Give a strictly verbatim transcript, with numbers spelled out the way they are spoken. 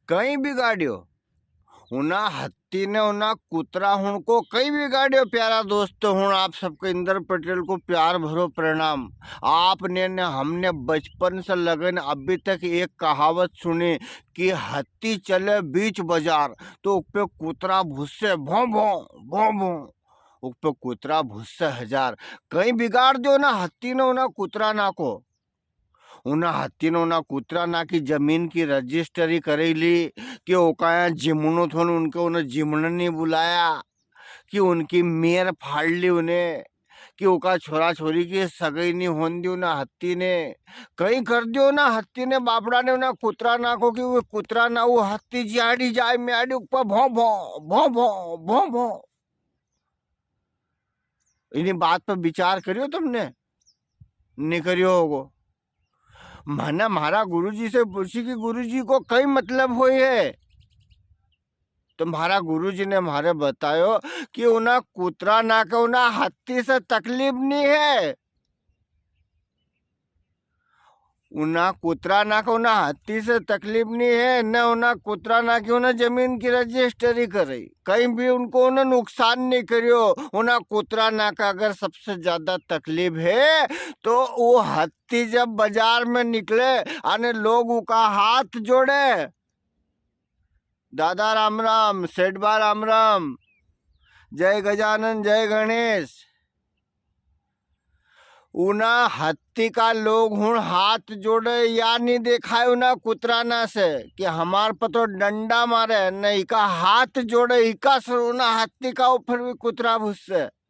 कई बिगाड़ियो। उना हत्ती ने उना कुतरा हुण को कई बिगाड़ियो। प्यारा दोस्त हुण, आप सबके इंदर पटेल को प्यार भरो प्रणाम। आपने ने हमने बचपन से लगन अभी तक एक कहावत सुनी कि हत्ती चले बीच बाजार, तो उक पे कुतरा भूसे भों भों, भों भों। उक पे कुतरा भूसे हजार। कई बिगाड़ दियो ना हत्ती ने उना कुतरा ना को। उना हत्ती ने उना कुतरा ना की जमीन की रजिस्ट्री करे ली कि ओका यां जिमणो थो न, उनके उन्हें जिमण नी बुलाया, कि उनकी मेर फाड़ ली उन्हें, कि ओका छोरा छोरी की सगई नी होन दी उना हत्ती ने। कई कर दियो ना हत्ती ने बापड़ा ने उना कुतरा ना को, कि वो कुतरा ना वो हत्ती जियाड़ी जाए म्याड़ी ऊपर भों भों, भों भों, भों भों। इनी बात पर विचार करियो तुमने? नी करियो होगो। म्हने म्हारा गुरुजी से पूछी कि गुरुजी को कई मतलब होई है? तो म्हारा गुरुजी ने म्हारे बतायो कि उना कुतरा ना के उना हत्ती से तकलीफ नी है। उना कुतरा ना के उना हत्ती से तकलीफ नी है, न उना कुतरा ना की उना जमीन की रजिस्ट्री करे, कई भी उनको उन्हें नुकसान नी करियो। उना कुतरा ना का अगर सबसे ज्यादा तकलीफ है, तो वो हत्ती जब बाजार में निकले अने लोग उका हाथ जोड़े, "दादा राम राम, सेठ बा राम राम, जय गजानन, जय गणेश।" उना हत्ती का लोग हुण हाथ जोड़े, या नी देखाय उना कुतरा ना से कि हमार पर तो डंडा मारे, न इका हाथ जोड़े, इका सर उना हत्ती का ऊपर भी कुतरा भूसे।